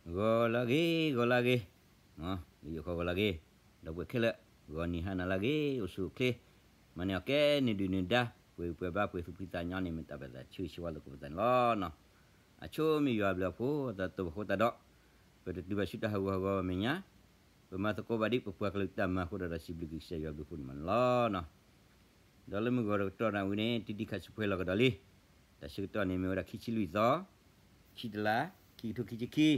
ဂီၤလၢအဂ့ၤ, ဂီၤလၢအဂ့ၤ, မ်, လၢယိၤဃီဂီၤလၢအဂ့ၤ, ဒီပုၢ်ဝဲၢ်ခဲလၢာ်, ဂီၤနံၤဟါနၤလၢအဂ့ၤ, အိၣ်ဆူၣ်အိၣ်ချ့, မၤန့ၢ်အီၣ်ကဲန့ၢ်ဒုၣ်န့ၢ်ဒါ, ပှဲၤပှဲၤဘါ ပှဲၤသူၣ်ဖှံသးညီန့ၣ် မ့ၢ်တၢ်ဘၣ်သးဆၢဂ့ၤဆၢဝါသကိးပသးန့ၣ်လီၤနီၤ. အဆိမ့ၢ်ယွၤအဘျုးအဖှိၣ် တၢ်တိာ်ပှၤဃိတၢ်ဒီး, ပတတုၤဘၣ်ဆူတၢ်ဟးဂူာ်ဟးဂီၤဘၣ်မဲာ်ညါ, ပမၤသကိးဘၣ်ဒ်ပပှၤကလုာ်တၢ်မၤအဃိဒီး ဒီးစံးဘျုးက့ၤကစၢ်ယွၤအဘျုးအဖှိၣ်န့ၣ်မးန့ၣ်လီၤနီၤ. ဒီးလၢမုၢ်ဂီၤတကတီၢ်နၣ်ဝံၤန့ၣ် တံတံခါဆူၣ်ဖှဲလီၤကဒီးလံ. တၢ်ဆၢကတီၢ်န့ၣ်မ့ၢ်ဝဲဒၣ်ခံဆံလွံၢ်သီ, ဆံတလါ, ခံကထိခံဆံခံ,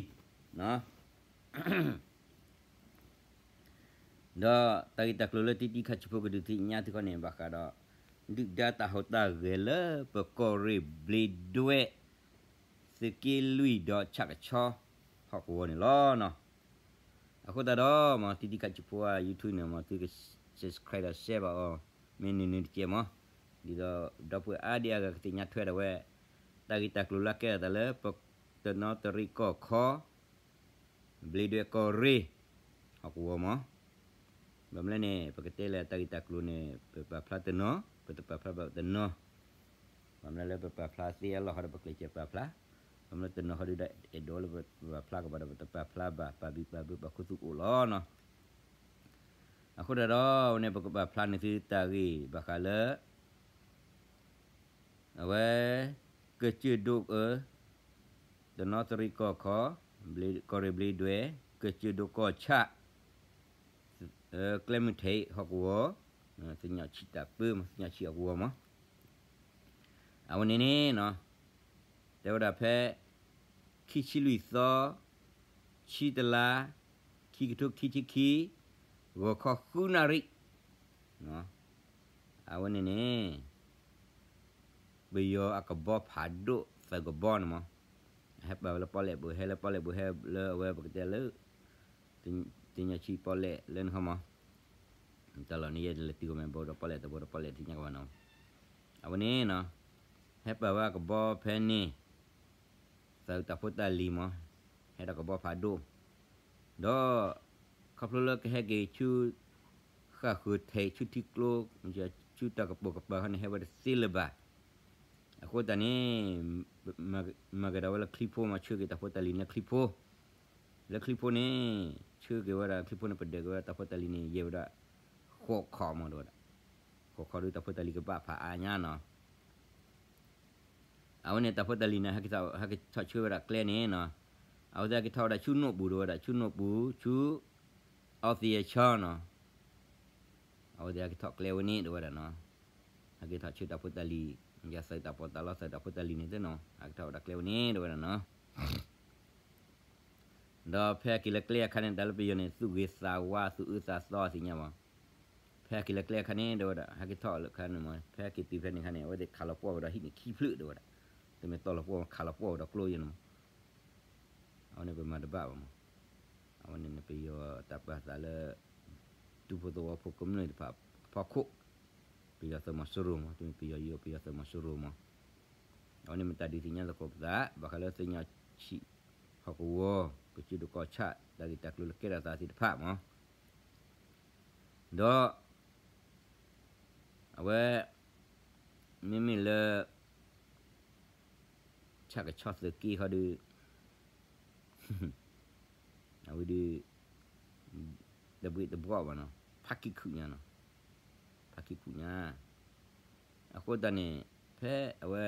ဒီးတၢ်ဂ့ၢ်တၢ်ကျိၤလၢတံတံခါဆူၣ်ဖှဲကဒုးသ့ၣ်ညါသုခီန့ၣ် ဘၣ်ဃးဒီး ဒုၣ်ဒါတၢ်ဟူးတၢ်ဂဲၤလၢပကီၢ်ရ့ၣ်ဘျ့ဒွဲၣ် သုးက့လွံၢ်ဒီးဆၣ်ကဆီဟီၣ်ကဝီၤန့ၣ်လီၤနီၤ. အဃိသတးဒီး မ်တံတံခါဆူၣ်ဖှဲ YouTube န့ၣ် မ်သုက subscribe ဒီး share ဘၣ်အီၤ မ့ၢ်နုၤနုၤတကဲမး, ဒ်သိးဒီပုၢ်ဝဲၢ်အါဒံအါဂၤကသ့ၣ်ညါထွဲဒၣ်ဝဲ တၢ်ဂ့ၢ်တၢ်ကျိၤလၢအကဲထီၣ်သးလၢ ပတနီသရံၣ်ကီၢ်ခီ ဘျ့ဒွဲၣ်ကီၢ်ရ့ၣ် ဟီၣ်ကဝီၤမး. ဘၣ်မနုၤလဲၣ်န့ၣ် ပကတဲလၢတၢ်ဂ့ၢ်တၢ်ကျိၤန့ၣ် ပပာ်ဖျါတနီၤ ပတပာ်ဖျါဘၣ်တနီၤ, ဘၣ်မနုၤလၢပပာ်ဖျါသ့အလီၢ်ဃီဒီး ပကျဲးစၢးပာ်ဖျါ, ဘၣ်မနုၤတနီၤဃီဒုးဒီး အဲၣ်ဒိးလၢပပာ်ဖျါကဘၣ်ဒီး ပတပာ်ဖျါဘၣ် ပာ်ဘံၣ်ပာ်ဘၢပာ်ခူသူၣ်အိၣ်လီၤနီၤ. အဃိသတးဒီး အဝဲန့ၣ် ပကပာ်ဖျါန့ၢ်သုတၢ်ဂ့ၢ်ဘၣ်ဃးလၢ အဝဲ ကစၢၢ်ဒိၣ် တနီသရံၣ်ကီၢ်ခီ, ကီၢ်ရ့ၣ်ဘျ့ဒွဲၣ်, ကစၢၢ်ဒိၣ်ကီၢ်ဆၣ်, ကျဲမုၢ်ထံးဟီၣ်ကဝီၤ, သ့ၣ်ညါဆံးတၢ်ပၢမး သ့ၣ်ညါဆံးဟီၣ်ကဝီၤမး. အဝဲန့ၣ်န့ၣ်နီၤ, တဲဝဲဒၣ်ဖဲ ခံဆံလွံၢ်သီ, ဆံတလါ, ခံကထိခံဆံခံ, ဂီၤခီဃုနၣ်ရံၣ်, အဝဲန့ၣ်န့ၣ် ပယီၤအကဘီဖးဒိၣ်သၢကဘီန့ၣ်မး, ဟဲပာ်ဝဲလၢပီၣ်လဲၣ်ဘိးဟဲ လၢပီၣ်လဲၣ်ဘိးဟဲလၢအဝဲပကတဲလၢ သ့ၣ်ညါဆံးပီၣ်လဲၣ်လၢန့ၣ်ခီမး, တၢ်လီၢ်န့ၣ်ယဲၢ်လဲၤတုၤကီၢ်မဲဘိဒီးပီၣ်လဲၣ်တဘိဒီးပီၣ်လဲၣ်သ့ၣ်ညါကဘၣ်နီၤ. အဝဲန့ၣ်နီၤ, ဟဲပာ်ဝဲအကဘီဖဲန့ၣ် သၢတၢ်ဖိတၢ်လံၤမး, ဟဲဒီးကဘီဖးဒိၣ်, ဒီး ခီဖျိလၢကဟဲက့ၤဆူ ဃၣ်ဃုာ်ထဲးဆူထံကျိ, ဆူတၢ်ကပိာ်ကပၤခီန့ၣ် ဟဲဝဲတသ့လၢၤဘၣ်. အဃိသတးန့ၣ် မၤက့ၤဒၣ်ဝဲလၢချံဖိမး ဆှၢက့ၤတၢ်ဖိတၢ်လံၤလၢချံဖိ, လၢချံဖိန့ၣ် ဆှၢက့ၤဝဲဒၣ်ချံဖိန့ၣ် ပဒၢးက့ၤဝဲဒၣ်တၢ်ဖိတၢ်လံၤန့ၣ် ယဲၢ်ဝဲဒၣ် ဃိးခီမးဒီးဝဲဒၣ်, ဃိးခီဒီးတၢ်ဖိတၢ်လံၤကဘၣ်ဖးအါညါနီၤ. အဝဲန့ၣ်တၢ်ဖိတၢ်လံၤန့ၣ် ဟဲက့ၤထီၣ်ဆှၢဝဲဒၣ်ကျဲန့ၣ်နီၤ, အဝဲသ့ၣ်ဟဲက့ၤထီၣ်ဝဲဒၣ်ဆူနိၣ်ပူၤဒီးဝဲဒၣ် ဆူနိၣ်ပူၤ ဆူ အီသံးအဆၢနီၤ, အဝဲသ့ၣ်ဟဲက့ၤထီၣ်ကျဲဝဲန့ၣ်ဒီးဝဲဒၣ်နီၤ, ဟဲက့ၤထီၣ်ဆှၢတၢ်ဖိတၢ်လံၤ, ယသးတၢ်ပီးတၢ်လီသးတၢ်ဖိတၢ်လံၤန့ၣ်သ့ၣ်နီၤ, ဟဲက့ၤထီၣ်ဝဲဒၣ်ကျဲဝဲန့ၣ်ဒီးဝဲဒၣ်နီၤ. ဒီးဖဲအက့ၤလၢကျဲအခါန့ၣ် တၢ်လၢပယီၤန့ၣ် သူၣ်ဂ့ၤသးဝါ သူၣ်အၢသးသီသ့ၣ်ညါဘၣ်. ဖဲအက့ၤလၢကျဲအခါန့ၣ် ဒီးဝဲဒၣ် ဟဲက့ၤထီၣ်လၢခါန့ၣ်မး ဖဲအက့ၤတုၤဖဲန့ၣ်ခါန့ၣ် အဝဲသ့ၣ်ခးလီၤပှီၢ်ဝဲဒီးဟံၣ်န့ၣ်ခံဖျၢၣ်ဒီးဝဲဒၣ်, တမ့ၢ်တီၢ်လီၤပှီၢ် ခးလီၤပှီၢ်ဝဲဒီးကျိယဲၢ်န့ၣ်မး. အဝဲန့ၣ်ပမၤတဘၣ်ဘၣ်မး. အဝဲန့ၣ်န့ၣ် ပယီၤတၢ်ပာ်သးလၢ ဒူဖိသဝီဖိကမျၢၢ်တဖၣ်အဖီခိၣ်, ပယီၤသုးမီၤစိရိၤမး, တမ့ၢ်ပယီၤယိ ပယီၤသုးမီၤစိရိၤမး. အဝဲန့ၣ်မ့ၢ်တၢ်ဒုးသ့ၣ်ညါသကိးပသး ဘၣ်ဃးလၢသ့ၣ်ညါဆံးဟီၣ်ကဝီၤ ကစၢၢ်ဒိၣ်ကီၢ်ဆၣ် တၢ်ဂ့ၢ်တၢ်ကျိၤလၢကဲထီၣ်သးသ့ၣ်တဖၣ်မး. ဒီး အဝဲ မ့မ့ၢ်လၢ ဆၣ်ကဆီသုးက့ဃီဒီး အဝဲဒုး တဘှံးတဘှီၣ်ဘၣ်နီၤ, ဖးကံၢ်ခုၣ်ညါနီၤ, ဖးကံၢ်ခုၣ်ညါ. အဃိသတးန့ၣ် ဖဲအဝဲ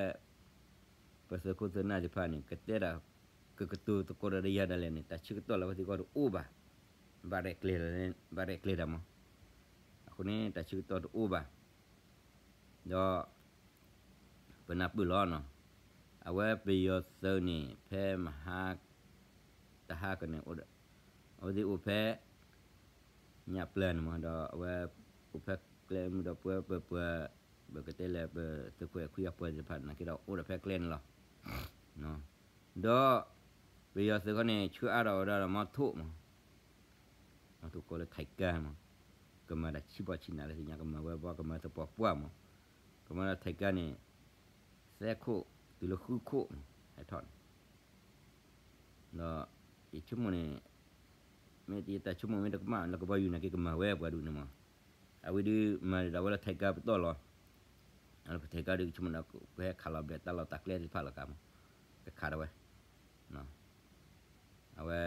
ပသုးခိၣ်သုးနၢ်သ့ၣ်တဖၣ်န့ၣ် ကတဲဒၣ် ကကတိၤသကိးဒီးယၤဒၣ်လဲာ်န့ၣ် တၢ်ဆၢကတီၢ်လၢအဝဲသ့ၣ်အဂီၢ်တအိၣ်ဘၣ်, ဘၣ်ရဲၣ်ကျဲၤ, ဘၣ်ရဲၣ်ကျဲၤတၢ်မး. အဃိန့ၣ် တၢ်ဆၢကတီၢ်တအိၣ်ဘၣ်. ဒီး ပနၢ်ပၢၢ်လီၤနီၤ, အဝဲပယီၤသုးန့ၣ် ဖဲမဟါ တဟါကန့ၣ် အဝဲသ့ၣ်အိၣ်ဖဲ ညၣ်ပျၢၤန့ၣ်မး ဒီးအဝဲအိၣ်ဖဲကျဲမုၢ်ဒီးပှၤပပှၤ ပကတဲလၢပသုးခွဲးခွံအပှၤသ့ၣ်တဖၣ် နာ်က့ဒီးအိၣ်ဒီးဖဲကျဲန့ၣ်လီၤ. ဒီး ပယီၤသုးခီန့ၣ် ဆှၢအါထီၣ်ဝဲဒၣ်ဒီးမီထိၣ်မး, မီထိၣ်ကိးလၢ Tiger မး, ကမၤတၢ်ဆံးဘီဆံးနးလၢသ့ၣ်ညါ ကမၤဝဲဘီ ကမၤသပှၢ်ပှၢ်မး, ကမၤဒီး Tiger န့ၣ် သၢခိၣ်တုၤလၢဃုခိၣ်မး ဟဲထီၣ်န့ၣ် ဒီး ယဆိကမိၣ်န့ၣ် မ့ၢ်တၢ်ဆိကမိၣ်မ့ၢ်တကမၣ်လၢကဘီယူၤနာ်က့ ကမၤဝဲပှၤဒူၣ်န့ၣ်မး, အဝဲဒုးမၤဒၣ်ဝဲလၢ Tiger ပတီၢ်လီၤ. လၢပ Tiger ဒုး ယဆိကမိၣ်ဒီး ကဟဲခးလီၤဘျဲၣ်တၢ်လီၢ်တၢ်ကျဲသ့ၣ်တဖၣ်လီၤကမး, ကခးဒၣ်ဝဲ အဝဲ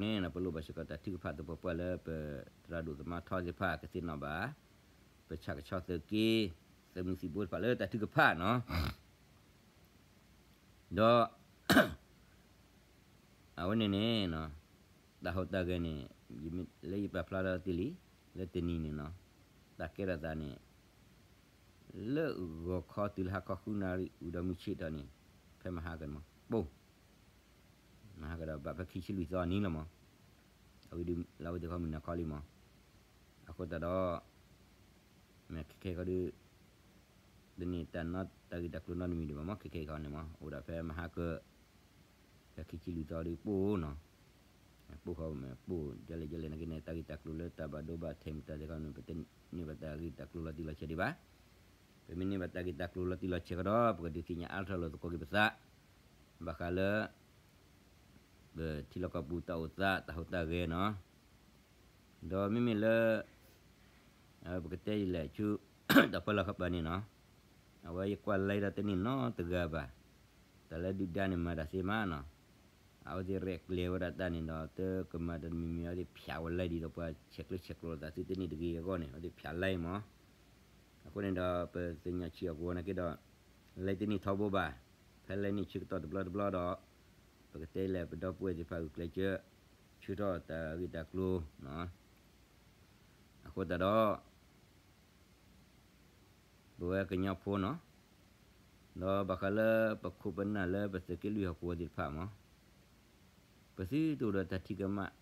အဃိန့ၣ် ပလိၣ်ဘၣ်စ့ၢ်ကီးတၢ်ထုကဖၣ်သပှၢ်ပှၢ်လၢပသရၣ်ဒိၣ်သမါထီသ့ၣ်တဖၣ်ကသ့ၣ်နီၣ်ဘၣ် ပဆၣ်ကဆီသုးက့ သုးမုၢ်သံၣ်ဘိတဖၣ်လၢတၢ်ထုကဖၣ်နီၤ. ဒီး အဝဲန့ၣ်န့ၣ် တၢ်ဟူးတၢ်ဂဲၤန့ၣ် လၢယပာ်ဖျါထီၣ်တ့ၢ်လံ လၢတနံၤန့ၣ်နီၤ တၢ်ကဲထီၣ်သးန့ၣ် လၢဂီၤခီတုၤလၢဟါခီဃုနၣ်ရံၣ် ဝံၤဒီးမုၢ်ဆ့ၣ်ထီၣ်န့ၣ် ဖဲမဟါကန့ၣ်မး ပိၢ် မဟါကဒီး ဘၣ်ဖဲခံဆံလွံၢ်သီအနံၤလီၤမး အဝဲဒုး လၢဝဲသ့ၣ်ခီမုၢ်နၤခီလံမး အဃိသတးဒီး မ့ၢ်ခဲခဲအံၤခီဒီး တန့ၢ်တၢ်နီတၢ်ဂ့ၢ်တၢ်ကျိၤနီတမံၤဒံးဘၣ်မး ခဲခဲအံၤခီန့ၣ်မး အိၣ်ဒၣ်ဖဲမဟါက ဖဲခံဆံလွံၢ်သီဒီးပိၢ်နီၤ ပိၢ်ခီမ့ၢ်ပိၢ် ဒ်လဲၣ်ဒ်လဲၣ်နာ်က့န့ၣ် တၢ်ဂ့ၢ်တၢ်ကျိၤလၢတၢ်ဘၣ်ဒိဘၣ်ထံးမတၤသ့ၣ်ခီန့ၣ် ပတန့ၢ်ဘၣ်တၢ်ဂ့ၢ်တၢ်ကျိၤလီၤတံၢ်လီၤဆဲးဒံးဘၣ်. ပမ့ၢ်န့ၢ်ဘၣ်တၢ်ဂ့ၢ်တၢ်ကျိၤလီၤတံၢ်လီၤဆဲးဃီဒီး ပကဒုးသ့ၣ်ညါအါထီၣ်လိာ်သကိးက့ၤပသး ဘၣ်ဃးလၢ ပထံလီၢ်ကီၢ်ပူၤတၢ်အိၣ်သးတၢ်ဟူးတၢ်ဂဲၤနီၤ ဒီးမ့မ့ၢ်လၢ ပကတဲဒ်လဲၣ်ဆူ တၢ်ဖီလာ်ခီပၤန့ၣ်နီၤ အဝဲယကွၢ်လံဒီးတန့ၢ်နီတဂၤဘၣ် တၢ်လၢဒုၣ်ဒါန့ၣ်မၤတၢ်သ့မးနီၤ အဝဲသ့ၣ်ရဲၣ်ကျဲၤဝဲဒၣ်တၢ်န့ၣ်ဒီး တကမၤတၢ်တမံၤမံၤ အဝဲသ့ၣ်ဖၠးဝဲလံဒ်သိးပှၤဆဲးကျၢဆဲးကျိးလိာ်သးသုတန့ၢ်တဂ့ၤအဂီၢ်န့ၣ် အဝဲသ့ၣ်ဖၠးလံမး အဃိန့ၣ်ဒီး ပသ့ၣ်ညါဆံးအဂီၢ်နာ်က့ဒီး လံတန့ၢ်ထီဘိဘၣ် ဖဲလံန့ၢ်ဆၢကတီၢ်တဘျီတဘျီဒီး ပကတဲလဲၣ် ပဒီပုၢ်ဝဲၢ်သ့ၣ်တဖၣ်ဂုာ်ကျဲးစၢး ဆၢထီၣ်တၢ်ဂ့ၢ်တၢ်ကျိၤ အဃိသတးဒီး ပဝဲကညီဖိနီၤ ဒီးဘၣ်ဃးလၢပခိၣ်ပနၢ်လၢပသုးက့လွံၢ်ဟီၣ်ကဝီၤသ့ၣ်တဖၣ်မး ပသုတအိၣ်ဒီးတၢ်ထံၣ်ကမၣ်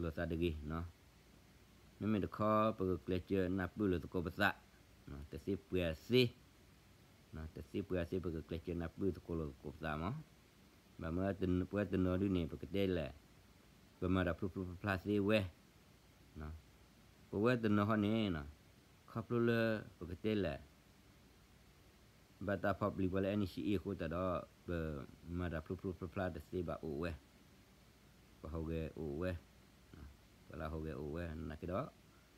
လိာ်သးတဂ့ၤနီၤ မ့မ့ၢ်တခီ ပကကျဲးစၢးနၢ်ပၢၢ်လိာ်သကိးပသး တသ့ပှဲၤသ့ တသ့ပှဲၤသ့ ပကကျဲးစၢးနၢ်ပၢၢ်သကိးလိာ်သကိးပသးမး ဘၣ်မနုၤပဝဲတနီၤဒုန့ၣ် ပကတဲလဲၣ် ပမၤတၢ်ဖျိဖျိဖျါဖျါသ့ဝဲ ပဝဲတနီၤဃီန့ၣ် ခီဖျိလၢပကတဲလဲၣ် ဘၣ်တၢ်ဖီၣ်ပျံၤပှၤလၢ NCA အဃိသတးဒီး ပမၤတၢ်ဖျိဖျိဖျါဖျါတသ့ဘၣ်အိၣ်ဝဲ ပှၤဟူးဂဲၤအိၣ်ဝဲ ပှၤလၢဟူးဂဲၤအိၣ်ဝဲ နာ်က့ဒီး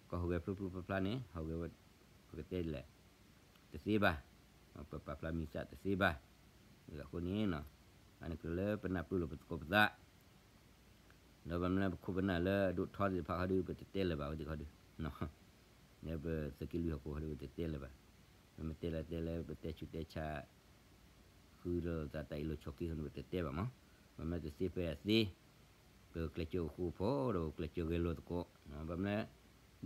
ကီၢ်ဟူးဂဲၤဖျိဖျိဖျါဖျါန့ၣ် ဟူးဂဲၤဝဲ ပကတဲလဲၣ် တသ့ဘၣ် ပပာ်ဖျါမံၤသးတသ့ဘၣ် အဃိန့ၣ် အန့ၣ်ကြၢးလၢပနၢ်ပၢၢ်လိာ်ပသကိးပသး ဒီးဘၣ်မနုၤလၢပခိၣ်ပနၢ်လၢအဒိၣ်ထီသ့ၣ်တဖၣ်ဃီဒီး ပတတဲလၢၤဘၣ်ဝဲသ့ၣ်ဃီဒီး လၢပသုးက့လွံၢ်ဟီၣ်ကဝီၤဃီဒီး ပတတဲလၢၤဘၣ် ပမ့ၢ်တဲလၢတဲလၢပတဲဆူးတဲဆါ ဃုလိာ်သးတၢ်အ့ၣ်လိာ်ဆိးက့ဃီန့ၣ် ပတတဲဘၣ်မး ဘၣ်မနုၤတသ့ပှဲၤအသ့ ပကကျဲးစၢးအိၣ်ဃူအိၣ်ဖိးဒီးပကကျဲးစၢးဂဲၤလိာ်သကိး ဘၣ်မနုၤ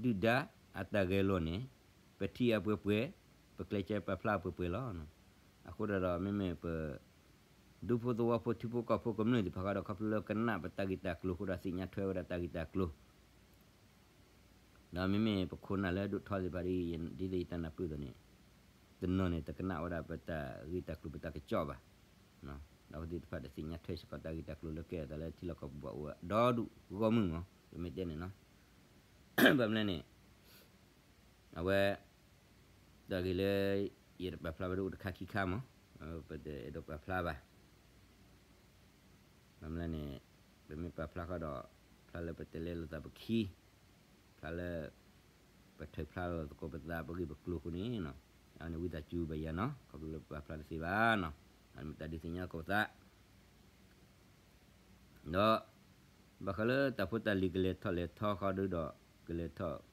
ဒုၣ်ဒါအတၢ်ဂဲၤလိာ်န့ၣ် ပထံၣ်အပှဲၤပှဲၤ ပကျဲးစၢးပာ်ဖျါအပှဲၤပှဲၤလီၤ. အဃိသတးဒီး မ့မ့ၢ်ပ ဒူဖိသဝီဖိထံဖိကီၢ်ဖိကမျၢၢ်သ့ၣ်တဖၣ်ဃီဒီး ခီဖျိလၢကနၣ်ပတၢ်ဂ့ၢ်တၢ်ကျိၤအဃိဒီး သ့ၣ်ညါထွဲဝဲဒၣ်တၢ်ဂ့ၢ်တၢ်ကျိၤ ဒီးမ့မ့ၢ်ပခိၣ်နၢ်လၢအဒိၣ်ထီသ့ၣ်တဖၣ်ဒီး ဒ်သိးယတၢ်နၢ်ပၢၢ်အသိးန့ၣ် တနီၤန့ၣ် တကနၣ်ဝဲဒၣ်ပတၢ်ဂ့ၢ်တၢ်ကျိၤ ပတၢ်ကစီၣ်ဘၣ်. ဒီးအဝဲသ့ၣ်တဖၣ်ဒီးသ့ၣ်ညါထွဲစ့ၢ်ကီးတၢ်ဂ့ၢ်တၢ်ကျိၤလၢကဲထီၣ်သးလၢထံလီၢ်ကီၢ်ပူၤဘၣ်အိၣ်ဝဲဒီဒူၣ်ဂီၢ်မုၢ်မး ပမ့ၢ်တဲန့ၣ်နီၤ. ဘၣ်မနုၤလဲၣ်န့ၣ် အဝဲ တၢ်ဂ့ၢ်လၢ ယတပာ်ဖျါဘၣ်ဒ်အိၣ်တခါခံခါမး ပတအဲၣ်ဒိးပာ်ဖျါဘၣ်. ဘၣ်မနုၤလဲၣ်န့ၣ် ပမ့ၢ်ပာ်ဖျါဃီဒီး ဖျါလၢပတလဲလိာ်သးပခံ ဖျါလၢ ပထုးဖျါလိာ်သကိးပသးပဂ့ၢ်ပကျိၤအဃိန့ၣ် အန့ၣ်ဝံသးစူၤဘၣ်ယၤနီၤ ခီဖျိလၢပပာ်ဖျါတသ့ဘၣ်နီၤ အန့ၣ်မ့ၢ်တၢ်ဒုးသ့ၣ်ညါသကိးပသး ဒီး ဘၣ်ဃးလၢတၢ်ဖိတၢ်လံၤကလဲၤထီၣ်လဲၤထီဃီဒီး ကလဲၤထီၣ်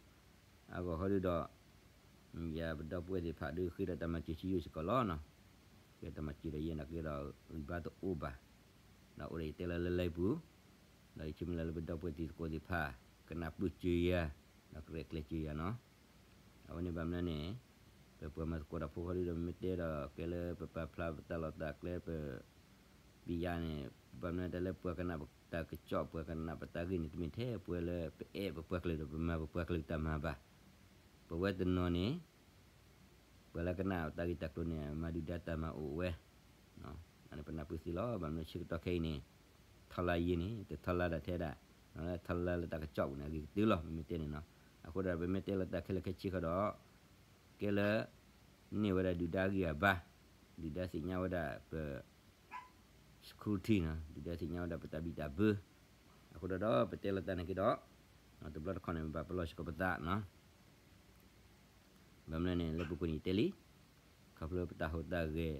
အဂီၢ်ဃီဒီး ယပဒီပုၢ်ဝဲၢ်သ့ၣ်တဖၣ်ဒီးဃ့ဒီးတၢ်မၤစၢၤဆံယိၣ်စ့ၢ်ကီးလီၤ. ဃ့တၢ်မၤစၢၤဒီးယဲနာ်က့ဒီး ဂံၢ်ဘါတအိၣ်ဘၣ်. ဒီးအိၣ်ဒီးယတဲလၢလၢလံပူၤ ဒီးယဆၢမုၢ်လၢ်လၢပဒီပုၢ်ဝဲၢ်တံၤသကိးသ့ၣ်တဖၣ် ကနၢ်ပၢၢ်စၢၤယၤ ဒီးကရဲၣ်ကျဲၤစၢၤယၤနီၤ အဝဲန့ၣ်ဘၣ်မနုၤလဲၣ်န့ၣ် ပပှၤမၤသကိးတၢ်ဖိဃီဒီး မ့ၢ်တဲဒီးကဲလၢပပာ်ဖျါပတၢ်လီၢ်တၢ်ကျဲပ ပယါန့ၣ် ဘၣ်မနုၤတၢ်လၢပှၤကနၣ်တၢ်ကစီၣ် ပှၤကနၣ်ပတၢ်ဂ့ၢ်န့ၣ် တမ့ၢ်ထဲပဝဲလၢပအဲၣ်ပပှၤကလုာ်ဒီးပမၤပပှၤကလုာ်တၢ်မၤဘၣ်. ပဝဲတနီၤန့ၣ် ပှၤလၢကနၣ်တၢ်ဂ့ၢ်တၢ်ကျိၤန့ၣ် မၤဒုၣ်ဒါတၢ်မၤအိၣ်ဝဲ အန့ၣ်ပနၢ်ပၢၢ်သ့လီၤ. ဘၣ်မနုၤဆၢကတီၢ်ခဲအံၤန့ၣ် ထီလါယံၤန့ၣ် တထီလါဒၣ်ထဲဒၣ် ထီလါလၢတၢ်ကစီၣ်ပူၤန့ၣ် အဂ့ၤကတၢၢ်လီၤ မ့မ့ၢ်တဲန့ၣ်နီၤ. အဃိဒီးပမ့ၢ်တဲလၢတၢ်ခဲလၢာ်ခဲဆ့ဃီဒီး ကဲလၢ န့ၢ်ဝဲဒၣ်ဒုၣ်ဒါအဂံၢ်အဘါ, ဒုၣ်ဒါသ့ၣ်ညါဝဲဒၣ်ပ security နီၤ, ဒုၣ်ဒါသ့ၣ်ညါဝဲဒၣ်ပတၢ်ဘံၣ်တၢ်ဘၢ. အဃိဒီး ပတဲလီၤတၢ်န့ၣ်က့ဒီး တဘျီတခီၣ်န့ၣ် ပဘၣ်ပလီၢ်စ့ၢ်ကီးပသးနီၤ. ဘၣ်မနုၤလဲၣ်န့ၣ် လၢပူၤကွံာ်န့ၣ်တဲလံ, ခီဖျိပတၢ်ဟူးတၢ်ဂဲၤ,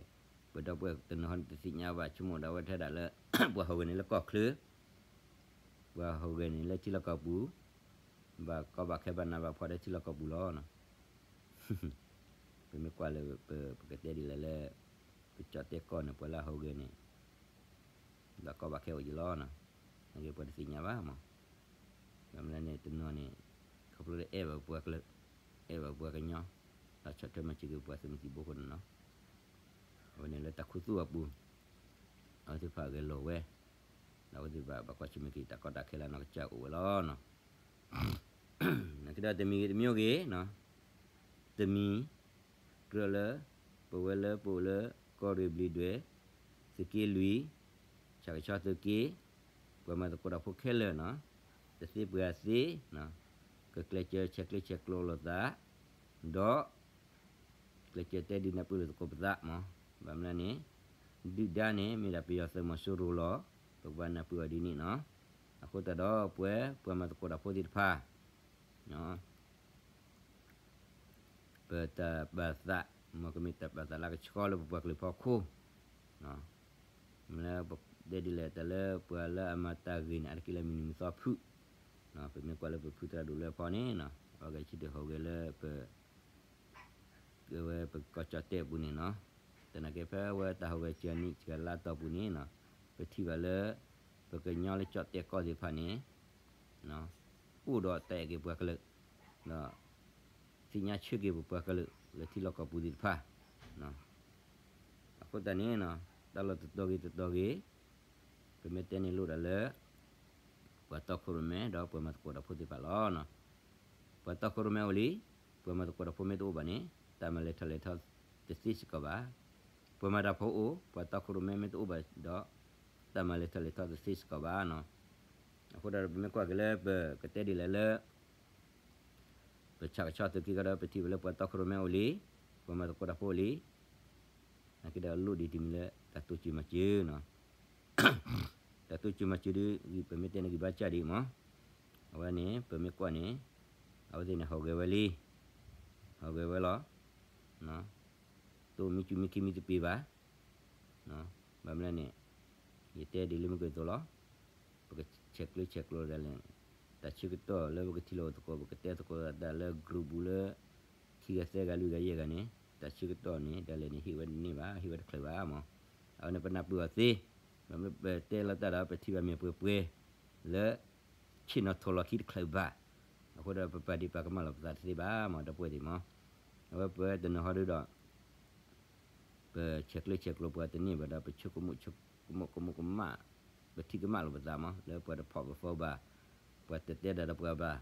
ပဒီပုၢ်ဝဲၢ်တနီၤဟီန့ၣ် တသ့ၣ်ညါဘၣ် ဆိကမိၣ်ဒၣ်ဝဲထဲဒၣ်လၢ ပှၤဟူးဂဲၤန့ၣ်လၢကီၢ်ချၢ ပှၤဟူးဂဲၤန့ၣ်လၢထံလီၢ်ကီၢ်ပူၤ, ဘၣ်ကီဘၣ်ခဲဘၣ်နးဘၣ်ဖှီၣ်လၢထံလီၢ်ကီၢ်ပူၤလီၤ. ပမ့ၢ်ကွၢ်လၢပ ပကတဲဒ်လဲၣ်လၢ ပကၠီၣ်တဲၣ်ကီၢ်န့ၣ် ပှၤလၢအဟူးဂဲၤန့ၣ် ဘၣ်ကီဘၣ်ခဲအိၣ်ယံၤလီၤ. နာ်က့ပှၤတသ့ၣ်ညါဘၣ်မး, ဘၣ်မနုၤန့ၣ် တနီၤန့ၣ် ခီဖျိလၢအဲၣ်ဘၣ်ပှၤကလုာ်, အဲၣ်ဘၣ်ပှၤကညီ, ဒီးဆီၣ်ထွဲမၤစၢၤက့ၤပှၤသုးမုၢ်သံၣ်ဘိအဃိန့ၣ်လီၤ. အဝဲန့ၣ်လၢတၢ်ခူသူၣ်အပူၤ, အဝဲသ့ၣ်တဖၣ်ဂဲၤလိာ်ဝဲ, ဒီးအဝဲသ့ၣ်တဖၣ်ဘၣ်ကွၢ်ဆၢၣ်မဲာ်က့ၤတၢ်ကီတၢ်ခဲလၢအနီၢ်ကစၢ်အိၣ်ဝဲလီၤ. နာ်က့ဒီးတမံၤဂ့ၤတမံၤဂ့ၤ, တမံၤ ကြၢးလၢ ပဝဲလၢပအိၣ်လၢကီၢ်ရ့ၣ်ဘျံးဒွဲၣ်, သုးက့လွံၢ်, ဆၣ်ကဆီသုးက့, ပှၤမၤသကိးတၢ်ဖိခဲလၢာ်န့ၣ်, တသ့ပှဲၤအသ့, ကကျဲးစၢးဆဲးကျၢဆဲးကျိးလိာ်သး, ဒီး ကျဲးစၢးတဲဒုးနၢ်ပၢၢ်လိာ်သကိးပသးမး, ဘၣ်မနုၤန့ၣ်, ဒုၣ်ဒါန့ၣ် မ့ၢ်ဒၣ်ပယီၤသုးမီၤစိရိၤလီၤ, ပကဘၣ်နၢ်ပၢၢ်အီၤဒ်န့ၣ်န့ၣ်, အဃိသတးဒီးပဝဲ ပှၤမၤသကိးတၢ်ဖိသ့ၣ်တဖၣ် ပတၢ်ပာ်သး, မ်ကမ့ၢ်တၢ်ပာ်သးလၢကဆှီလၢပပှၤကလုာ်ဖီခိၣ်, မ့ၢ်လၢပတဲဒ်လဲၣ်တၢ်လၢပှၤလၢအမၤတၢ်ဂ့ၤန့ၣ် အါတက့ၢ်လၢမုၢ်နံၤမုၢ်သီဖုၣ်, ပမ့ၢ်ကွၢ်လၢပဖုသရၣ်ဒိၣ်လွဲဖီန့ၣ်, အဂဲၤဆၢထၢၣ်ဟူးဂဲၤလၢ ပ ကဝဲပကီၢ်ကၠီၣ်တဲၣ်အပူၤန့ၣ်န့ၣ်, သနာ်က့ဖဲဝဲတၢ်ဟူးဂဲၤစှၤနံၣ်စှၤလါတီၢ်ပူၤန့ၣ်န့ၣ်, ပထံၣ်ဘၣ်လၢ ပကညီလၢကၠီၣ်တဲၣ်ကီၢ်သ့ၣ်တဖၣ်န့ၣ် အိၣ်ဒီးတၢ်အဲၣ်က့ၤပှၤကလုာ်, ဒီး သ့ၣ်ညါဆၢက့ၤပပှၤကလုာ်လၢထံလီၢ်ကီၢ်ပူၤသ့ၣ်တဖၣ်, အဃိသတးန့ၣ် တၢ်လီၢ်တတီၤဂ့ၤတတီၤဂ့ၤ, ပမ့ၢ်တဲန့ၣ်လိၣ်ဒၣ်လၢ ပှၤတီခိၣ်ရိၣ်မဲဒီးပှၤမၤသကိးတၢ်ဖိသ့ၣ်တဖၣ်လီၤ. ပှၤတီခိၣ်ရိၣ်မဲအိၣ်လံ, ပှၤမၤသကိးတၢ်ဖိမ့ၢ်တအိၣ်ဘၣ်န့ၣ် တၢ်မၤလဲၤထီၣ်လဲၤထီတသ့စ့ၢ်ကီးဘၣ်. ပှၤမၤတၢ်ဖိအိၣ်, ပှၤတီခိၣ်ရိၣ်မဲမ့ၢ်တအိၣ်ဘၣ်ဒီး တၢ်မၤလဲၤထီၣ်လဲၤထီတသ့စ့ၢ်ကီးဘၣ်န့ၣ်. အဃိဒီးပမ့ၢ်ကွၢ်က့ၤလၢပကတဲဒ်လဲၣ်လၢ ပဆၣ်ကဆီသုးက့ကီးဒီး ပထံၣ်ဘၣ်လၢပှၤတီခိၣ်ရိၣ်မဲအိၣ်လံ, ပှၤမၤသကိးတၢ်ဖိအိၣ်လံ, နာ်က့ဒီးလိၣ်ဒံးတမံၤလၢ တၢ်တိစၢၤမၤစၢၤန့ၣ်, တၢ်တိစၢၤမၤစၢၤဒ် ပမ့ၢ်တဲန့ၣ်ဂံၢ်ဘါစၢ်ဒံးမး, အဝဲန့ၣ် ပမ့ၢ်ကွၢ်န့ၣ် အဝဲသ့ၣ်န့ၣ်ဟူးဂဲၤဝဲလံ, ဟူးဂဲၤဝဲလီၤ, တအိၣ်မံစူၤမံခ့မံသပ့ၤဘၣ်. ဘၣ်မနုၤလဲၣ်န့ၣ် ယတဲဒ်လၢမုၢ်ကသိးလီၤ. ပကဆဲးကျၢဆဲးကျိးဒၣ်လဲာ်န့ၣ်, တၢ်ဆၢကတီၢ်လၢပကထံၣ်လိာ်သကိး ပကတဲသကိးတၢ်လၢ group ပူၤလၢ ခံဂၤသၢဂၤလွံၢ်ဂၤယဲၢ်ဂၤန့ၣ် တၢ်ဆၢကတီၢ်န့ၣ် ဒၣ်လဲာ်န့ၣ် ဟ့ၣ်ဝဲတန့ၢ်ဘၣ်, ဟ့ၣ်ဝဲတချုးဘၣ်မး. အဝဲန့ၣ်ပနၢ်ပၢၢ်အီၤသ့, ပတဲလီၤတၢ်ဒီး ပထံၣ်ဘၣ်မ့ၢ်ပှဲၤပှဲၤ လၢ ဆ့ၣ်နီၤထီၣ်လီၤခံတချုးဘၣ်. အဃိဒီး ပပာ်ဒံးပာ်ကမၣ်လီၤပသးတသ့ဘၣ်မး ဒီပုၢ်ဝဲၢ်သ့ၣ်မး. အဝဲပတနီၤဟီဒုဒီး ပဆဲးကျၢဆဲးကျိးပှၤတန့ၢ်ဘၣ်ဒီး ပဆိကမိၣ်ဆိကမိၣ်ကမၣ်, ပထံၣ်ကမၣ်လီၤပသးမး လၢပှၤတဖီၣ်ပဖီဘၣ်, ပှၤတတဲတၢ်ဒီးပှၤဘၣ်.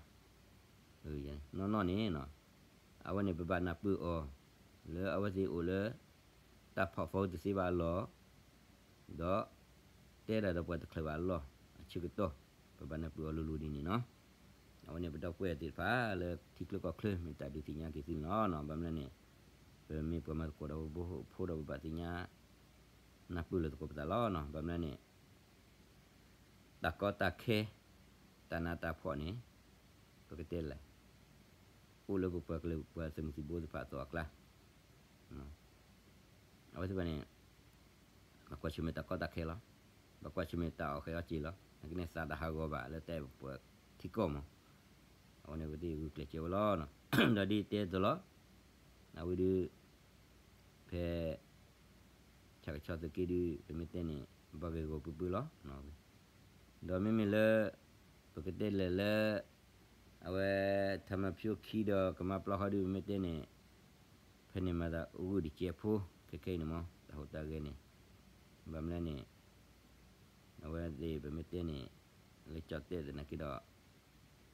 နီၢ်နီၢ်န့ၣ် အဝဲန့ၣ်ပဘၣ်နၢ်ပၢၢ်အီၤ လၢအဝဲသ့ၣ်အိၣ်လၢ တၢ်ဖီၣ်ဖီတသ့ဘၣ်အလီၢ် ဒီး တဲတၢ်ဒီးပှၤတချုးဘၣ်အလီၢ် အဆၢကတီၢ် ပဘၣ်နၢ်ပၢၢ်အီၤလိၤလိၤဒ်န့ၣ်နီၤ. အဝဲန့ၣ်ပဒီပုၢ်ဝဲၢ်သ့ၣ်တဖၣ်လၢထံချၢကီၢ်ချၢ မ့ၢ်တၢ်ဒုးသ့ၣ်ညါက့ၤသုန့ၣ်လီၤ. ဘၣ်မနုၤလဲၣ်န့ၣ် ပမ့ၢ်ပှၤမၤသကိးဒီးပဖိဒီးပဘၣ်သ့ၣ်ညါ နၢ်ပၢၢ်လိာ်သကိးပသးလီၤ. ဘၣ်မနုၤလဲၣ်န့ၣ် တၢ်ကီတၢ်ခဲ တၢ်နးတၢ်ဖှီၣ်န့ၣ် ပကတဲလဲၣ် အိၣ်လၢပပှၤကလုာ်ပှၤသုးမုၢ်သံၣ်ဘိသ့ၣ်တဖၣ်အသိးအကျါ အဝဲသ့ၣ်တဖၣ်န့ၣ် ဘၣ်ကွၢ်ဆၢၣ်မဲာ်တၢ်ကီတၢ်ခဲလီၤ. ဘၣ်ကွၢ်ဆၢၣ်မဲာ်တၢ်အီၣ်ဃဲးအီၣ်စ့လီၤ. နာ်က့န့ၣ်သးတဟးဂီၤဘၣ်လၢတၢ်အဲၣ်ပှၤထံကီၢ်မး. အဝဲန့ၣ်ပသ့ၣ်ဂုာ်ကျဲးစၢးဝဲလီၤ. ဒီးဒ်တဲအသိးလီၤ. အဝဲဒုး ဖဲ ဆၣ်ကဆီသုးက့ဒုး ပမ့ၢ်တဲန့ၣ် ဘၣ်ဂ့ၢ်ဂီၢ်ပၢပၢလီၤ. ဒီးမ့မ့ၢ်လၢ ပကတဲလဲၣ်လၢ အဝဲ ထၢမၤဖၠိခံဒီးကမါပျီဃီဒုး ပမ့ၢ်တဲန့ၣ် ဖဲန့ၣ်မၤသးအိၣ်ဂုာ်တစဲးဖိ ခဲခဲအံၤန့ၣ်မး တၢ်ဟူးတၢ်ဂဲၤန့ၣ် ဘၣ်မနုၤလဲၣ်န့ၣ် အဝဲသ့ၣ်ပမ့ၢ်တဲန့ၣ် လၢကၠီၣ်တဲၣ်သနာ်က့ဒီး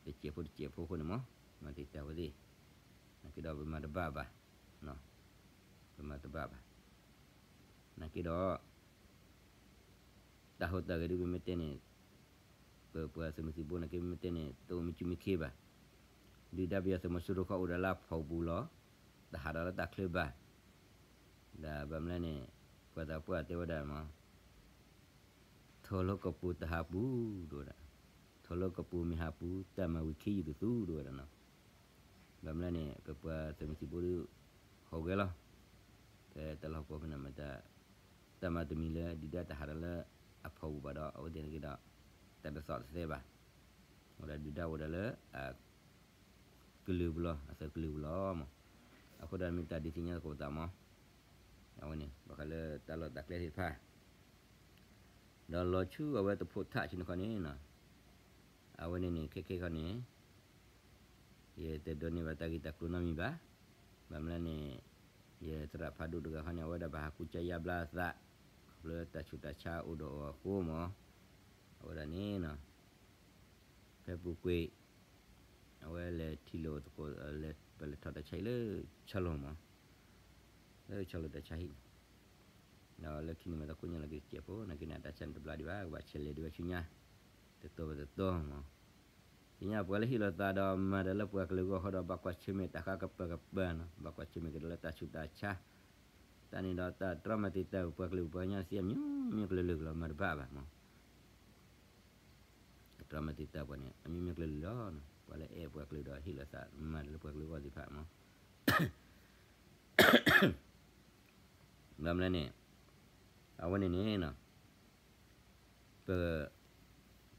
တစဲးဖိတစဲးဖိအဃိန့ၣ်မး မၤသံတၢ်ဝဲသ့ၣ် နာ်က့ဒီးပမၤတဘၣ်ဘၣ် ပမၤတဘၣ်ဘၣ် နာ်က့ဒီး တၢ်ဟူးတၢ်ဂဲၤဒုးပမ့ၢ်တဲန့ၣ် ပပှၤသုးမုၢ်သံၣ်ဘိနာ်က့ပမ့ၢ်တဲန့ၣ် တအိၣ်မံစူၤမံခ့ဘၣ်. ဒုၣ်ဒါပယီၤသုးမီၤစိရိၤဃီအိၣ်ဒီးလၢအဖီၣ်ပူၤလီၤ. တဟးဒီးလၢတၢ်ချၢဘၣ်. ဒီးဘၣ်မနုၤလဲၣ်န့ၣ် ပှၤသးပှၢ်တဲဝဲဒၣ်မး ထီၣ်လၢကပူၤတဟးပူၤ ဒ်ဝဲဒၣ်, ထီၣ်လၢကပူၤမ့ၢ်ဟးပူၤ တၢ်မၤဝံၤခ့ယုၢ်တသူ ဒ်ဝဲဒၣ်နီၤ. ဘၣ်မနုၤလဲၣ်န့ၣ် ပပှၤသုးမုၢ်သံၣ်ဘိဒုး ဟူးဂဲၤလီၤ. ဖဲတၢ်လီၢ်ပှီၢ်ဖဲန့ၣ်မ့ၢ် တၢ်မၤတမံၤလၢဒုၣ်ဒါတဟးဒီးလၢအဖီၣ်ပူၤဘၣ်ဒီး အဝဲသ့ၣ်နာ်က့ဒီး တၢ်တသီၣ်တသဲဘၣ် အိၣ်ဒီးဒုၣ်ဒါအိၣ်ဒီးလၢ အကလုာ်ပူၤလီၤ, အသုးကလုာ်ပူၤလီၤမး. အဃိဒီးမ့ၢ်တၢ်ဒုးသ့ၣ်ညါသကိးပသးမး. အဝဲန့ၣ် ဘၣ်ဃးလၢတၢ်လီၢ်တၢ်ကျဲသ့ၣ်တဖၣ် ဒီးလီၤဆူအဝဲသဖှိၣ်ထးဆူန့ၣ်ခီန့ၣ်, အဝဲန့ၣ်န့ၣ် ခဲခဲခီန့ၣ် ယတဒိးန့ၢ်ဘၣ်တၢ်ဂ့ၢ်တၢ်ကျိၤနီတမံၤဘၣ်. ဘၣ်မနုၤလဲၣ်န့ၣ် ယသရၣ်ဖးဒိၣ်တဂၤခီန့ၣ် အဝဲဒၣ်ဘၣ်ဟးကူစါယါဘျါအသး ခီဖျိတၢ်ဆူးတၢ်ဆါအိၣ်ဒီးအီၤအဃိမး. အဝဲဒၣ်န့ၣ် ဖဲပူၤကွံာ် အဝဲလဲၤထံၣ်လိာ်သကိး ပလဲၤထီၣ်တၢ်ဆါဟံၣ်လၢဆီလိာ်မး, လၢဆီလိာ်တၢ်ဆါဟံၣ်န့ၣ်, ဒီးလၢခံန့ၣ်မ့ၢ်တၢ်ကိးညါလီၤက့ၤစဲးဖိ နာ်က့န့ၣ် အတၢ်ဆါန့ၣ်တဘျါဒံးဘၣ် ကဘၣ်ဆဲးလဲၤဒံးဘၣ်ဆူညါ တတီၤဘၣ်တတီၤမး. သ့ၣ်ညါပှၤလၢဟ့ၣ်လီၤသးဒီးမၤတၢ်လၢပှၤကလုာ်အဂီၢ်ဃီဒီး ဘၣ်ကွၢ်ဆၢၣ်မဲာ်တၢ်ဃါကပၤကပၤနီၤ, ဘၣ်ကွၢ်ဆၢၣ်မဲာ်ကဒီးလၢတၢ်ဆူးတၢ်ဆါ, တၢ်န့ၣ်ဒီးတၢ်တြီမၤသ့ၣ်တၢ်ပှၤကလုာ်ပှၤကညီသ့အမျိုးမျိုးကလုာ်ကလုာ်ကလီၤ မၤတဘၣ်ဘၣ်မး. တြီမၤသ့ၣ်တၢ်ပှၤန့ၣ် အမျိုးမျိုးကလုာ်လီၤ. ပှၤလၢအဲၣ်ပှၤကလုာ်ဒီးဟ့ၣ်လီၤသးမၤတၢ်လၢပှၤကလုာ်အဂီၢ်သ့ၣ်တဖၣ်မး. ဘၣ်မနုၤလဲၣ်န့ၣ် အဝဲန့ၣ်န့ၣ် ပ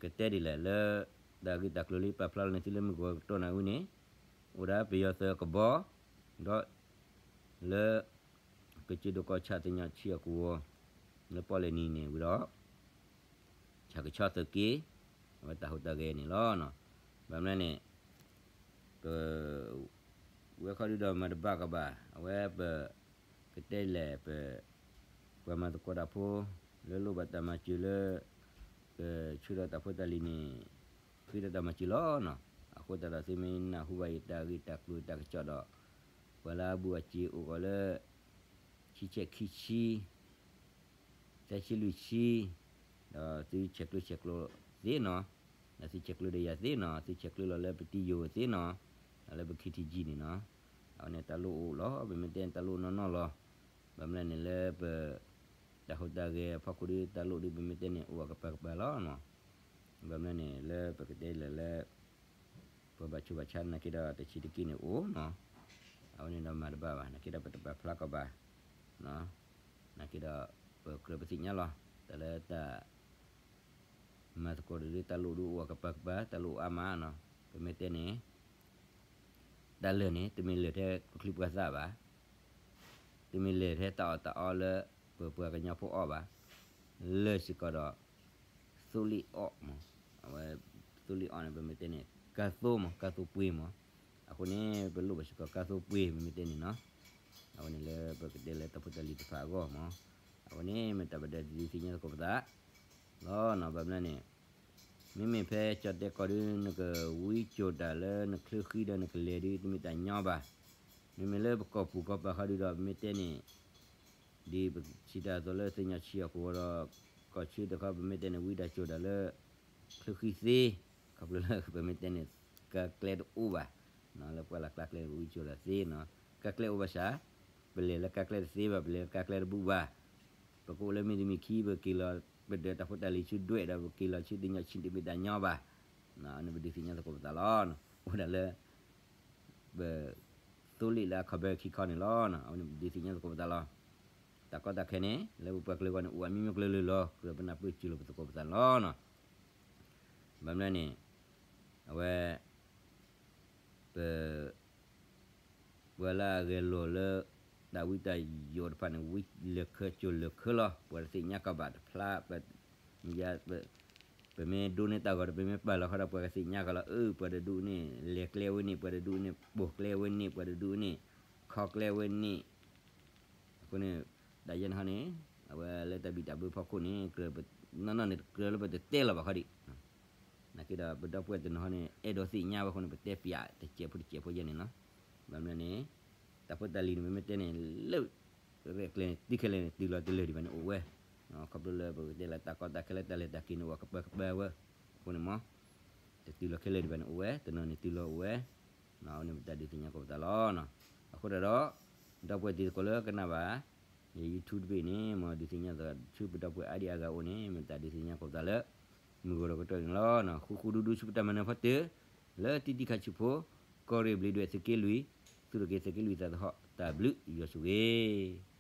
ကတဲဒ်လဲၣ်လၢ တၢ်ဂ့ၢ်တၢ်ကျိၤလၢပာ်ဖျါလီၤန့ၣ် သုလၢမုၢ်ကီၢ်ကတီၢ်နၢ်ဝံၤန့ၣ် အိၣ်ဒၣ်ပယီၤသုးကဘီ ဒီး လၢ ကစၢၢ်ဒိၣ်ကီၢ်ဆၣ်သ့ၣ်ညါဆံအကဝီၤ လၢပီၣ်လဲၣ်နံၤန့ၣ်ဝံၤဒီး ဆၣ်ကဆီသုးက့ အဝဲတၢ်ဟူးတၢ်ဂဲၤန့ၣ်လီၤ. ဘၣ်မနုၤလဲၣ်န့ၣ် ပ ဝဲခီဒုဒီးမၤတဘၣ်ကဘၣ် အဝဲပ ကတဲလဲၣ်ပ ပှၤမၤသကိးတၢ်ဖိ လၢလိၣ်ဘၣ်တၢ်မၤစၢၤလၢ ကဆှၢဒီးတၢ်ဖိတၢ်လံၤန့ၣ် ဃ့ဒီးတၢ်မၤစၢၤလီၤနီၤ. အဃိသတးဒီးသုမ့ၢ်နၢ်ဟူဘၣ်ယတၢ်ဂ့ၢ်တၢ်ကျိၤတၢ်ကစီၣ်ဒီး ပှၤလၢအဘူးအစ့အိၣ်ကီးလၢ ဆံဆဲးခံဆံ သၢဆံလွံၢ်ဆံ ဒီးသုဆဲးကျၢဆဲးကျိးသ့နီၤ, ဒီးသုဆဲးကျၢဒီးယၤသ့နီၤ, သုဆဲးကျၢလီၤလၢပတံယိၤသ့နီၤ, ဒီးလၢပခံထံကံန့ၣ်နီၤ, အဝဲန့ၣ်တၢ်လိၣ်အိၣ်လီၤ, ပမ့ၢ်တဲန့ၣ်တၢ်လိၣ်နီၢ်နီၢ်လီၤ. ဘၣ်မနုၤလဲၣ်န့ၣ်လၢပ တၢ်ဟူးတၢ်ဂဲၤအဖီခိၣ်ဒီးတၢ်လိၣ်ဒီးပမ့ၢ်တဲန့ၣ်အိၣ်အကပၤကပၤလီၤနီၤ. ဘၣ်မနုၤလဲၣ်န့ၣ် လၢပကတဲလၢလၢ ပှၤဘၣ်ဆိၣ်ဘၣ်ဆါနာ်က့ဒီးတဆံးတက့ၢ်န့ၣ်အိၣ်နီၤ, အဝဲန့ၣ်ဒီးမၤတဘၣ်ဘၣ် နာ်က့ဒီးပတပာ်ဖျါကီးဘၣ်, နာ်က့ဒီး ပကြၢးပသ့ၣ်ညါလီၤ တၢ်လၢတၢ် မၤသကိးဒီးတၢ်လိၣ်ဒုးအိၣ်အကပၤကပၤ တၢ်လိၣ်အါမးနီၤ, ပမ့ၢ်တဲန့ၣ် တၢ်လၢာ်န့ၣ် တမ့ၢ်လၢာ်ထဲကျိချံပှၤသၣ်ဘၣ်, တမ့ၢ်လၢာ်ထဲတၢ်အီၣ်တၢ်အီလၢ ပပှၤကညီဖိအီၣ်ဘၣ်, လၢာ်စ့ၢ်ကီးဒီး သိလ့ၣ်အီၣ်မး, အဝဲ သိလ့ၣ်အီၣ်န့ၣ် ပမ့ၢ်တဲန့ၣ် ကါသိမး ကါသိပှ့ၤမး, အဃိန့ၣ် ပလိၣ်ဘၣ်စ့ၢ်ကီးကါသိပှ့ၤ ပမ့ၢ်တဲန့ၣ်နီၤ, အဝဲန့ၣ်လၢပကတဲလၢတၢ်ဖိတၢ်လံၤတဖၣ်အဂီၢ်မး, အဝဲန့ၣ်မ့ၢ်တၢ်ဘၣ်ဒၣ်ဒုးသ့ၣ်ညါသကိးပသး လီၤနီၤ. ဘၣ်မနုၤလဲၣ်န့ၣ် မ့မ့ၢ်ဖဲကၠီၣ်တဲၣ်ကီၢ်ဒုး နကဝံစိာ်တၢ်လၢနချၢဃံဒီးနကလဲၤဒုး တမ့ၢ်တၢ်ညီဘၣ်, မ့မ့ၢ်လၢပကီၢ်ပူၤကီၢ်ပၤဃီဒုးဒီး ပမ့ၢ်တဲန့ၣ် ဒ်ပစံးတၢ်အသိးလၢသ့ၣ်ညါဆံအဃိဒီး ကီၢ်ဆၢတခီ ပမ့ၢ်တဲန့ၣ် ဝံဒၣ်စိာ်တၢ်လၢ ချၢဃံသ့, ခီဖျိလၢပမ့ၢ်တဲန့ၣ် ကါကျဲတအိၣ်ဘၣ်, လၢပှၢ်လၢ်ကျါကျဲဝံစိာ်တၢ်သ့နီၤ, ကါကျဲအိၣ်ဘၣ်ဆၣ်, ပလဲၤလၢကါကျဲတသ့ဘၣ်, ပလဲၤလၢကါကျဲတဘူးဘၣ်, ပကအိၣ်လၢမုၢ်တမံၤခံ ပက့ၤလီၤ ပဒၢးတၢ်ဖိတၢ်လံၤဆူဒွဲၣ်ဒီး ပက့ၤလီၤဆူသ့ၣ်ညါဆံတမ့ၢ်တၢ်ညီဘၣ်, အန့ၣ်ပဒုးသ့ၣ်ညါသကိးပသးလီၤ. အိၣ်ဒၣ်လၢ ပ သိလ့ၣ်လၢအခီၣ်ဘၢခံခီန့ၣ်လီၤ. အဝဲန့ၣ်ပဒုးသ့ၣ်ညါသကိးပသးလီၤ. တၢ်ကီတၢ်ခဲန့ၣ် လၢပပှၤကလုာ်အဂီၢ်န့ၣ် အိၣ်အမျိုးမျိုးကလုာ်လၢ်လီၤ. ကြၢးပနၢ်ပၢၢ်စၢၤလိာ်ပသကိးပသးန့ၣ်လီၤ. ဘၣ်မနုၤလဲၣ်န့ၣ် အဝဲ ပ ပှၤလၢအဂဲၤလိာ်လၢ တၢ်ဝံတၢ်ယိးတဖၣ်န့ၣ် ဝံလၢာ်ခၢစိာ်လၢာ်ခၢလီၤ. ပှၤတသ့ၣ်ညါကီးဘၣ်တဖျါ, ပမ့ၢ်ဒိးန့ၢ်တၢ်ဂီၤဒီး ပမ့ၢ်ပာ်လီၤဃီဒီး ပှၤကသ့ၣ်ညါကီးလီၤ. အၢ ပှၤတဒူၣ်န့ၣ် လဲၤကျဲဝဲန့ၣ်, ပှၤတဒူၣ်န့ၣ် ပိာ်ကျဲဝဲန့ၣ်, ပှၤတဒူၣ်န့ၣ် ခီကျဲဝဲန့ၣ်. အဃိန့ၣ် တၢ်ယဲၢ်န့ၣ်ဟီန့ၣ် အဝဲလၢတၢ်ဘံၣ်တၢ်ဘၢဖီခိၣ်န့ၣ် ကြၢးပ နီၢ်နီၢ်န့ၣ် ကြၢးလၢပတတဲလီၤဘၣ်ခီဒံး နာ်က့ဒီး ပဒီပုၢ်ဝဲၢ်တနီၤဟီန့ၣ် အဲၣ်ဒိးသ့ၣ်ညါဝဲအဃိန့ၣ် ပတဲပၠးတစဲးဖိတစဲးဖိယဲၢ်န့ၣ်လီၤ. ဘၣ်မနုၤန့ၣ် တၢ်ဖိတၢ်လံၤန့ၣ် ပမ့ၢ်တဲန့ၣ် လၢ ရဲၣ်ကျဲၤန့ၣ် တုၤခဲလၢာ်န့ၣ် တုၤလီၤတလၢာ်ဒံးဘၣ်န့ၣ်အိၣ်ဝဲ, ခီဖျိလၢပကတဲလၢတၢ်ကီတၢ်ခဲလၢတၢ်လဲၤတၢ်က့ၤန့ၣ် အိၣ်အကပၤကပၤဝဲ, အဃိန့ၣ်မ့ၢ် တတုၤလီၤခဲလၢာ်ဒံးဘၣ်န့ၣ်အိၣ်ဝဲ, တနီၤန့ၣ်တုၤလီၤအိၣ်ဝဲ, အဝဲန့ၣ်ပတၢ်ဒုးသ့ၣ်ညါကိးပသးလီၤ. အဃိဒီး ဒီပုၢ်ဝဲၢ်တံၤသကိးလၢကနၣ်ဘၣ် ယ YouTube တဘ့ၣ်န့ၣ် မ်ဒုးသ့ၣ်ညါသးဆူပဒီပုၢ်ဝဲၢ်အါဒံအါဂၤအအိၣ်န့ၣ် မ့ၢ်တၢ်ဒုးသ့ၣ်ညါကိးပသးလၢ မုၢ်ဂီၤဒီးကတီၢ်န့ၣ်လီၤ. ဃူဃူဒူဒူဆူပတၢ်မၤနၢၤဖီတၢၢ် လၢတံၤတံၤခါဆူဖိ ကီၢ်ရ့ၣ်ဘျံးဒွဲၣ်သုးက့လွံၢ်, သူၣ်ထီၣ်က့ၤသုးက့လွံၢ်သးသဟီၣ် တၢ်ဘျုးယွၤဆိၣ်ဂ့ၤ